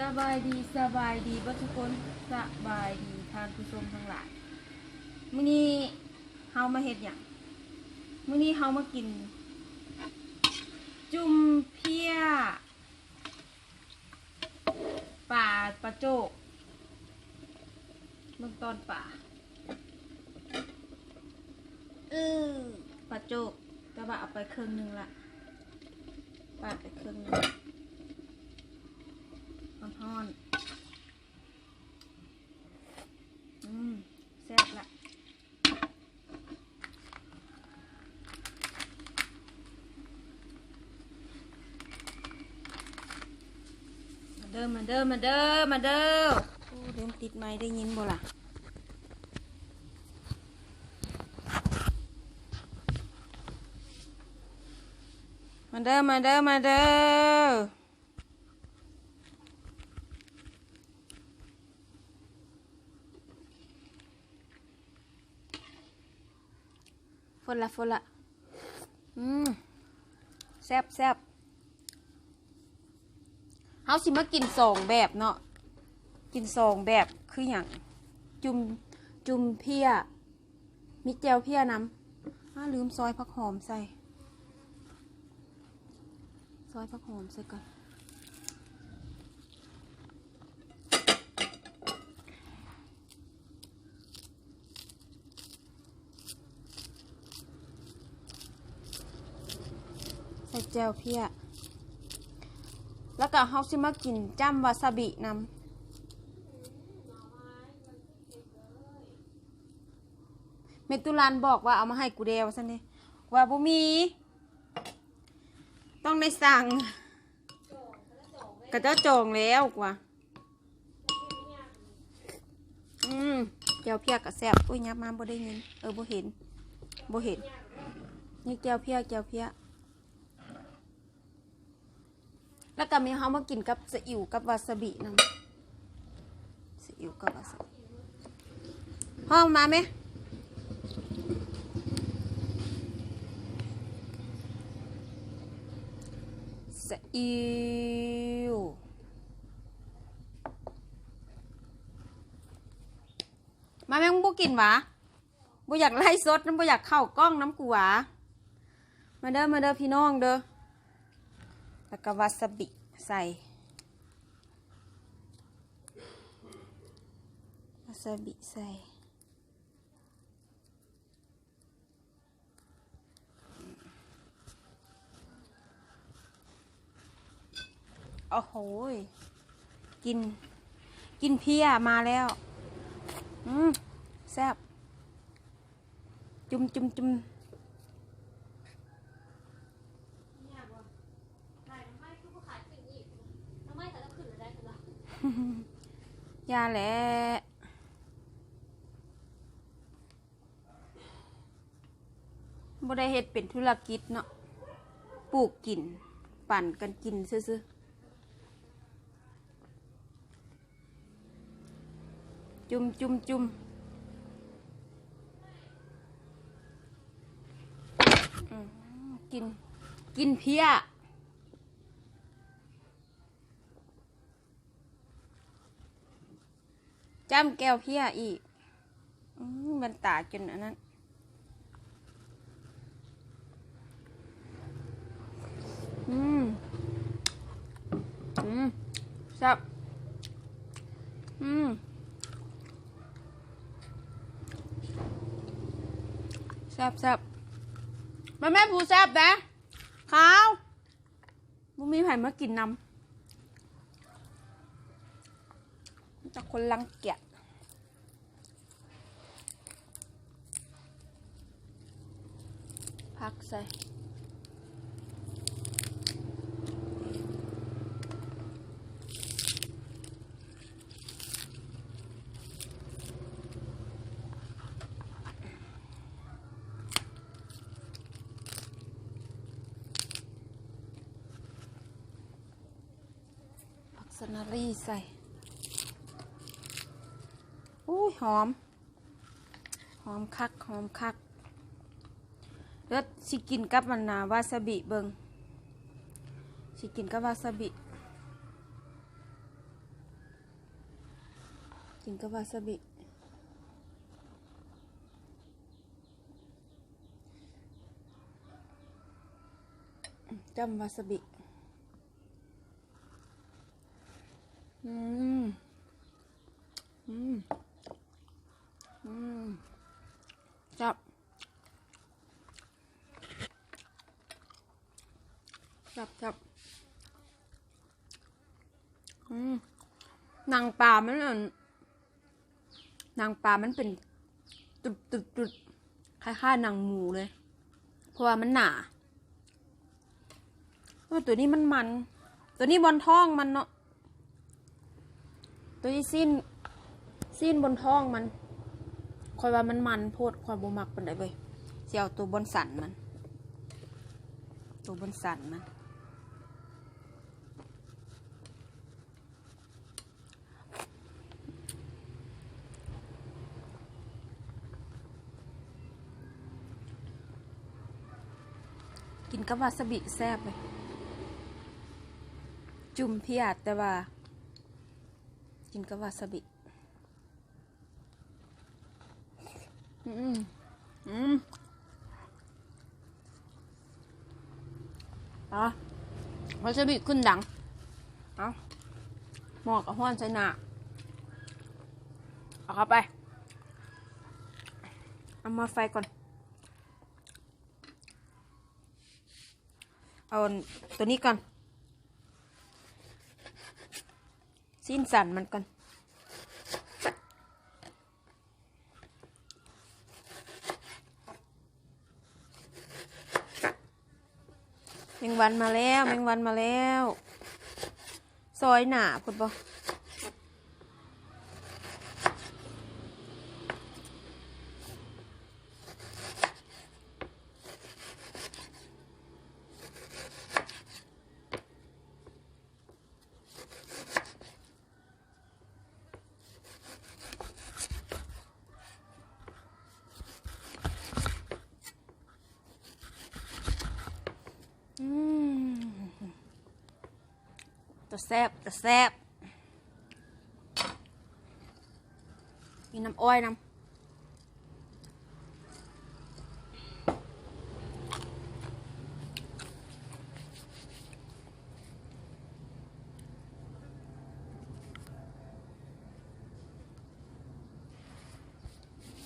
ສະບາຍດີ ສະບາຍດີເບິດທຸກຄົນ ສະບາຍດີທ່ານຜູ້ຊົມທັງຫຼາຍ. ມື້ນີ້ເຮົາມາເຮັດຫຍັງ? ມື້ນີ້ເຮົາມາກິນຈຸ່ມເພ້ຍ ປາ ປາໂຈກ ເບິ່ງຕອນປາ ອື ປາໂຈກ ແຕ່ວ່າເອົາໄປເຄິ່ງໜຶ່ງລະ ປາດໄປເຄິ່ງໜຶ່ງ ຮ້ອນໆ ອື ແຊບລະ. ມາເດີ ມາເດີ ມາເດີ ມາເດີ. ໂອ້ ລືມຕິດໄມ ໄດ້ຍິນບໍ່ລະ? ມາເດີ ມາເດີ ມາເດີ. ຟົນລະ ຟົນລະ ອືມ ແຊບ ແຊບ. ເຮົາຊິມາກິນສອງແບບເນາະ ກິນສອງແບບ ຄືຫຍັງ? ຈຸ່ມ ຈຸ່ມເພ້ຍ ມີແຈ່ວເພ້ຍນຳ. ອ້າ ລືມຊອຍຜັກຫອມໃສ່ ຊອຍຜັກຫອມໃສ່ກ່ອນ. ໃສ່ແຈ່ວເພ້ຍ ແລ້ວກໍເຮົາຊິມາກິນຈ້ຳວາຊາບິນຳ. ແມ່ຕຸລານບອກວ່າເອົາມາໃຫ້ກູແດ່ວ່າຊັ້ນເດ້ ວ່າບໍ່ມີ ຕ້ອງໄດ້ສັ່ງ ເຂົາເຈົ້າຈອງແລ້ວກວ່າ. ອືມ ແຈ່ວເພ້ຍກໍແຊບ. ໂອ້ຍ ຫຍັບມາບໍ່ໄດ້ຍິນ ເອີ ບໍ່ເຫັນ ບໍ່ເຫັນ. ນີ້ແຈ່ວເພ້ຍ ແຈ່ວເພ້ຍ. ແລ້ວກໍມີ ເຮົາມາກິນກັບຊາອິ້ວກັບວາຊາບິນຳ ຊາອິ້ວກັບວາຊາບິ. ຫ້ອງມາແມ ຊາອິ້ວ. ມາແມ່ ມຶງບໍ່ກິນຫວາ? ບໍ່ຢາກໄລຟ໌ສົດນຳ ບໍ່ຢາກເຂົ້າກ້ອງນຳກູຫວາ? ມາເດີ ມາເດີ ພີ່ນ້ອງເດີ. ແລ້ວກໍວາຊາບິໃສ່ ວາຊາບິໃສ່. ໂອ້ໂຫຍ ກິ່ນ ກິ່ນເພ້ຍມາແລ້ວ. ອືມ ແຊບ. ຈຸ່ມ ຈຸ່ມ ຈຸ່ມ. ຢ່າແຫຼະ. ບໍ່ໄດ້ເຮັດເປັນທຸລະກິດເນາະ ປູກກິນ ປັນກັນກິນຊື່ໆ. ຈຸ່ມ ຈຸ່ມ ຈຸ່ມ. ອືມ ກິ່ນ ກິ່ນເພ້ຍ. ຈ້ຳແຈ່ວເພ້ຍອີກ. ອືມ ແວ່ນຕາຈົນອັນນັ້ນ. ອືມ ອືມ ແຊບ. ອືມ ແຊບໆ. ມາແມ່ ຜູ້ແຊບນະ ຂາວ. ບໍ່ມີໃຜມາກິນນຳ ມີແຕ່ຄົນລັງກຽດ. ຜັກໃສ່. ຜັກສະນາລີໃສ່. ໂອ້ຍ ຫອມ ຫອມຄັກ ຫອມຄັກ. ແລ້ວຊິກິນກັບອັນນ່າ ວາຊາບິເບິ່ງ ຊິກິນກັບວາຊາບິ. ກິນກັບວາຊາບິ ຈ້ຳວາຊາບິ ອືມ ອືມ ອືມ ແຊບ ແຊບໆ ອືມ ໜັງປາມັນ ອັນ ໜັງປາມັນເປັນຕຸດໆໆ ຄ້າຍໆໜັງໝູເລີຍ ເພາະວ່າມັນໜາ. ໂອ້ ໂຕນີ້ມັນມັນ ໂຕນີ້ບ່ອນທ້ອງມັນເນາະ. ໂຕນີ້ຊີ້ນ ຊີ້ນບ່ອນທ້ອງມັນ ຂ້ອຍວ່າມັນມັນໂພດ ຂ້ອຍບໍ່ມັກປານໃດເວີຍ. ຊິເອົາໂຕບ່ອນສັນມັນ ໂຕບ່ອນສັນມັນ. ກິນກັບວາຊາບິແຊບເລີຍ. ຈຸ່ມພຽດ ແຕ່ວ່າກິນກັບວາຊາບິ. ອືມ ອືມ ອາ ວາຊາບິຂຶ້ນດັງ. ເອົາ ໝໍ້ກໍຮ້ອນໃສ່ໜ້າ. ເອົາເຂົ້າໄປ. ເອົາໝໍ້ໄຟກ່ອນ. ເອົາຕົວນີ້ກ່ອນ. ຊີ້ນສັນມັນກ່ອນ. ແມງວັນມາແລ້ວ ແມງວັນມາແລ້ວ. ຊອຍໜ້າພຸ້ນບໍ່? ອືມ ຕາແຊບ ຕາແຊບ. ມີນ້ຳອ້ອຍນຳ.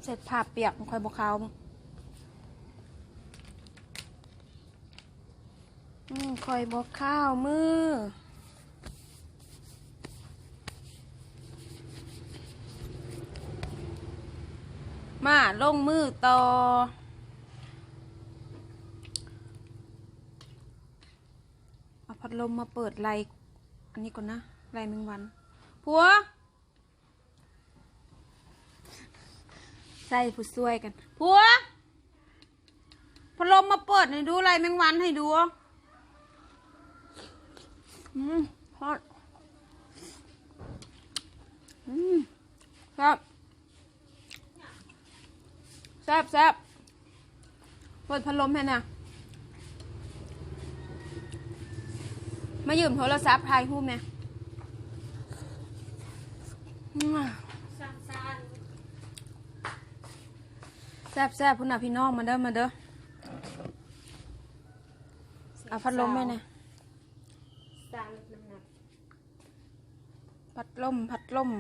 ເຊັດຜ້າປຽກ ຂ້ອຍບໍ່ຄາວ. ອືມ ຂ້ອຍບໍ່ຄາວມື. ມາ ລົງມືຕໍ່. ເອົາພັດລົມມາເປີດໄລ່ອັນນີ້ກ່ອນນະ ໄລ່ແມງວັນ. ຜົວ ໃສ່ຜູ້ຊ່ວຍກັນ. ຜົວ ພັດລົມມາເປີດໃຫ້ດູ ໄລ່ແມງວັນໃຫ້ດູ. ອືມ ຮ້ອນ. ອືມ ແຊບ ແຊບໆ. ເປີດພັດລົມໃຫ້ນະ. ມາຢືມໂທລະສັບຖ່າຍຮູບແດ່. ແຊບໆ ພຸ້ນນະພີ່ນ້ອງ ມາເດີ ມາເດີ. ເອົາພັດລົມໃຫ້ແດ່. ພັດລົມ ພັດລົມ.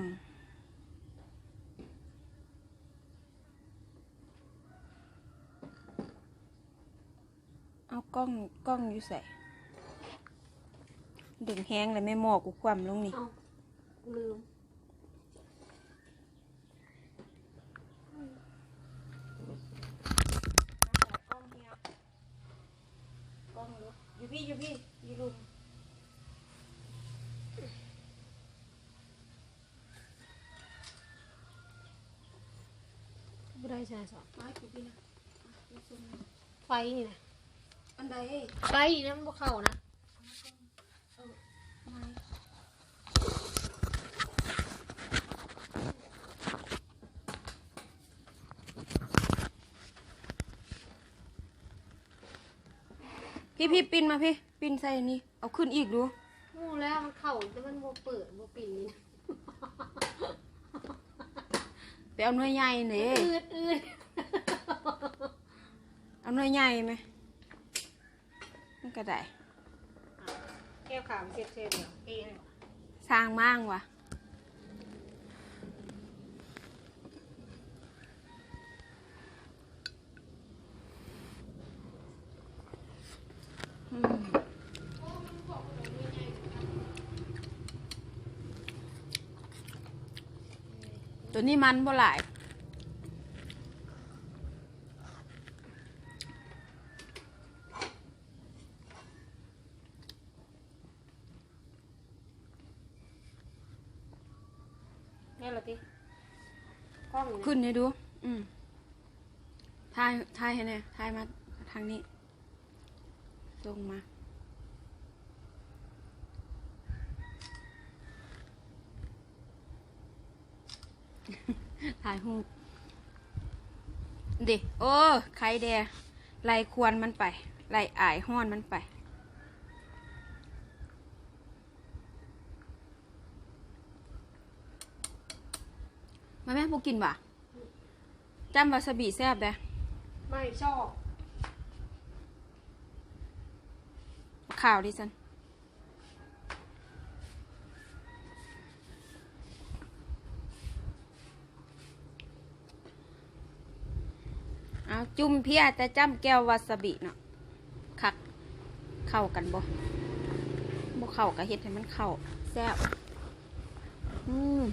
ເອົາ ກ້ອງ ກ້ອງຢູ່ໃສ? ດຶງແຮງແລ້ວແມ່ໝໍ້ກູຄວ່ຳລົງນີ້. ເອົ້າ ກູລືມ. ກ້ອງເຮຍ ກ້ອງລຸດ. ຢູ່ພີ້ ຢູ່ພີ້ ຢູ່ລຸ່ມ. ບໍ່ໄດ້ໃສ່ສອງ ມາກິນພີ້ນະ. ໄຟນີ້ນະ ອັນໃດ? ໄຟນີ້ນະ ມັນບໍ່ເຂົ້ານະ. ເອີ ມາ ພີ້ ພີ້ ປິ່ນມາພີ້ ປິ່ນໃສ່ນີ້ ເອົາຂຶ້ນອີກດູ. ຮູ້ແລ້ວ ມັນເຂົ້າ ແຕ່ມັນບໍ່ເປີດ ບໍ່ປິ່ນນີ້ນະ. ໄປເອົາໜ່ວຍໃຫຍ່ເດ້ ອືດໆ ເອົາໜ່ວຍໃຫຍ່ແມະ ມັນກະໄດ້ ແກ້ວຂາວເຊັດເທື່ອດຽວ ເອງ ສ້າງມ້າງຫວາ. ອືມ ໂຕນີ້ມັນບໍ່ຫຼາຍ. ແມ່ນລະຕິ ກ້ອງນີ້ນະ ຂຶ້ນໃຫ້ດູ ອືມ ຖ່າຍ ຖ່າຍໃຫ້ແດ່ ຖ່າຍມາທາງນີ້ ສົ່ງມາ. ຖ່າຍຮູບເດ້ ໂອ້ ໄຄແດ່ ໄລ່ຄວັນມັນໄປ ໄລ່ອາຍຮ້ອນມັນໄປ. ມາແມ່ ບໍ່ກິນຫວາ? ຈ້ຳວາຊາບິແຊບເດ້ ໄມ່ຊອບ ຂາວດິຊັ້ນ. ເອົາ ຈຸ່ມເພຍແຕ່ຈ້ຳແຈ່ວວາຊາບິເນາະ ຄັກ ເຂົ້າກັນບໍ່? ບໍ່ເຂົ້າກະເຮັດໃຫ້ມັນເຂົ້າ ແຊບ ອືມ.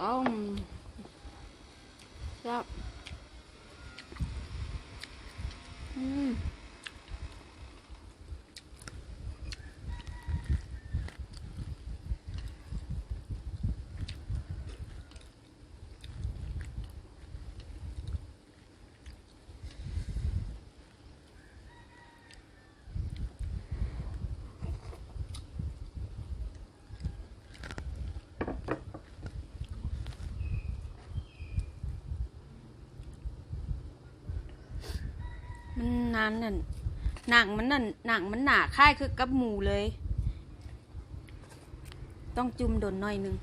ອືມ ແຊບ ອືມ. ມັນນານນັ້ນ ໜັງມັນນັ້ນ ໜັງມັນໜາຄ້າຍຄືກັບໝູເລີຍ. ຕ້ອງຈຸ່ມດົນໜ້ອຍໜຶ່ງ.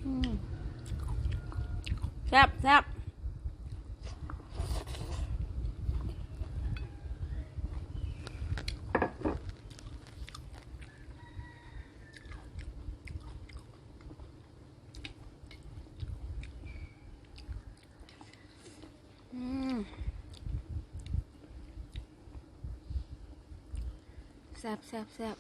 ອືມ ແຊບ ແຊບ. ອືມ ແຊບ ແຊບ ແຊບ.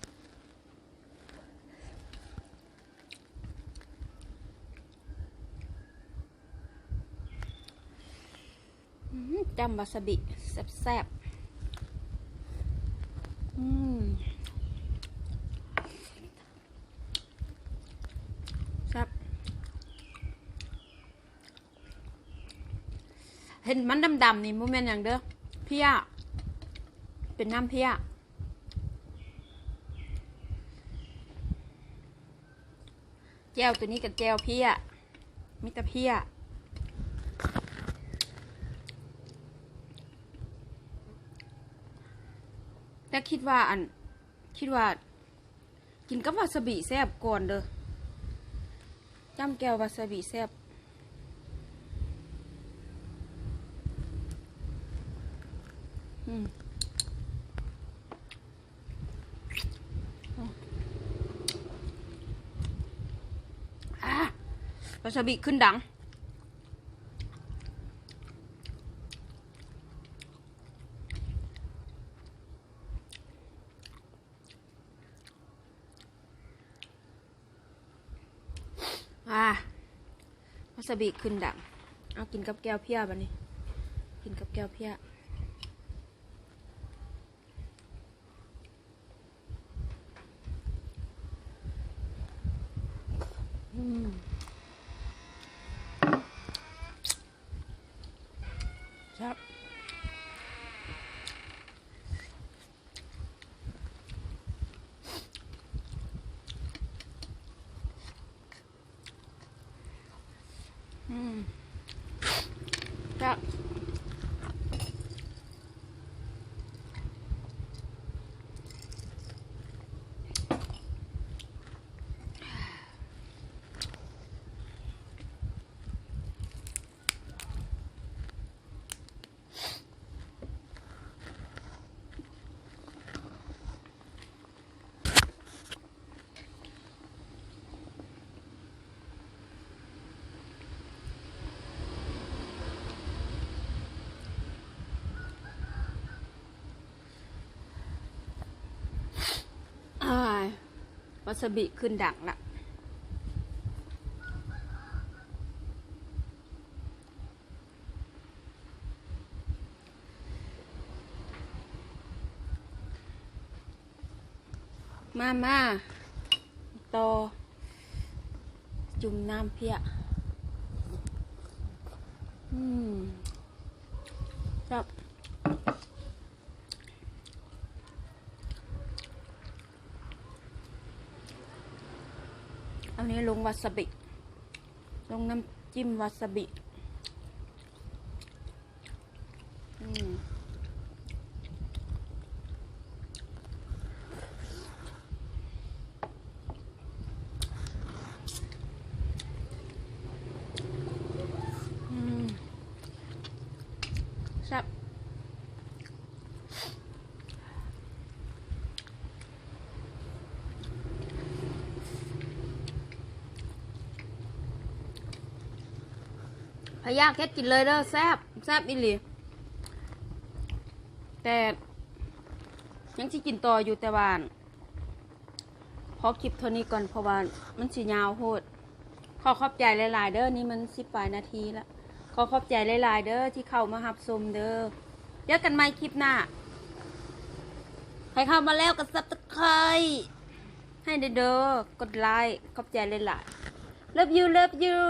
ອືມ ຈ້ຳວາຊາບິແຊບໆ. ອືມ ແຊບ. ເຫັນມັນດຳໆນີ້ບໍ່ແມ່ນຫຍັງເດີ້ ເພຍ ເປັນນ້ຳເພຍ. ແຈ່ວໂຕນີ້ກະແຈ່ວເພຍ ມີແຕ່ເພຍ. ແຕ່ຄິດວ່າ ອັນ ຄິດວ່າ ກິນກັບວາຊາບິແຊບກ່ອນເດີ້ ຈ້ຳແຈ່ວວາຊາບິແຊບ. ອືມ ອາ ວາຊາບິຂຶ້ນດັງ. ອາ ວາຊາບິຂຶ້ນດັງ. ເອົາ ກິນກັບແຈ່ວເພຍບາດນີ້ ກິນກັບແຈ່ວເພຍ. ອືມ ແຊບ. ອືມ ແຊບ. ວາຊາບິຂຶ້ນດັງລະ. ມາ ມາ ຕໍ່ ຈຸ່ມນ້ຳເພຍ. ອືມ ແຊບ. ອັນນີ້ລົງວາຊາບິ ລົງນ້ຳຈິ້ມວາຊາບິ. ອືມ ອືມ ແຊບ. ໃຜຢາກເຮັດກິນເລີຍເດີ ແຊບ ແຊບອີ່ຫຼີ. ແຕ່ຍັງຊິກິນຕໍ່ຢູ່ ແຕ່ວ່າພໍຄລິບເທົ່ານີ້ກ່ອນ ເພາະວ່າມັນຊິຍາວໂພດ. ຂໍຂອບໃຈຫຼາຍໆເດີ ນີ້ມັນສິບປາຍນາທີລະ. ຂໍຂອບໃຈຫຼາຍໆເດີທີ່ເຂົ້າມາຮັບຊົມເດີ. ເຈີກັນໃໝ່ຄລິບໜ້າ. ໃຜເຂົ້າມາແລ້ວກໍ Subscribe ໃຫ້ແດ່ເດີ ກົດໄລ ຂອບໃຈຫຼາຍໆ. Love you, love you.